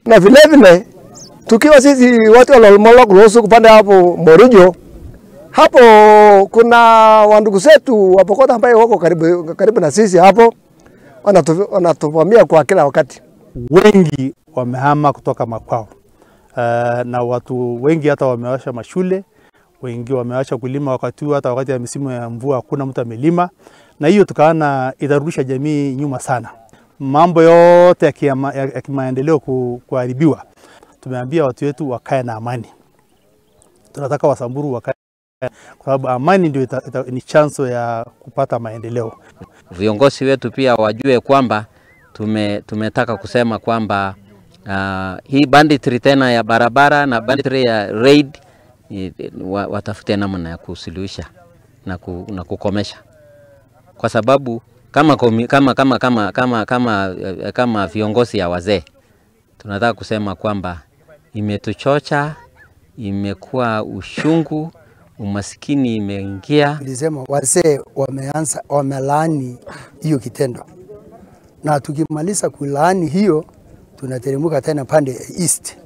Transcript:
Na vile vile tukiwa sisi watu wa Lolmolok Loosuk upande hapo Morijo, hapo kuna wandugu zetu wa Pokot ambao wako karibu karibu na sisi hapo, wanatuvamia kwa kila wakati. Wengi wamehama kutoka makwao, na watu wengi hata wamewasha mashule, wengi wameacha kulima wakati huu, hata wakati ya misimu ya mvua hakuna mtu amelima, na hiyo tukaona itarudisha jamii nyuma sana. Mambo yote ya kimaendeleo kuharibiwa. Tumeambia watu wetu wakae na amani. Tunataka Wasamburu wakae, kwa sababu amani ndio ni chanzo ya kupata maendeleo. Viongozi wetu pia wajue kwamba tumetaka kusema kwamba hii banditry tena ya barabara na banditry ya raid watafute namna ya kusuluhisha na kukomesha, kwa sababu kama kama kama kama kama kama kama viongozi ya wazee tunataka kusema kwamba imetuchocha, imekuwa ushungu, umaskini imeingia. Tulisema wazee wameanza, wamelaani hiyo kitendo, na tukimaliza kulaani hiyo tunateremka tena pande east.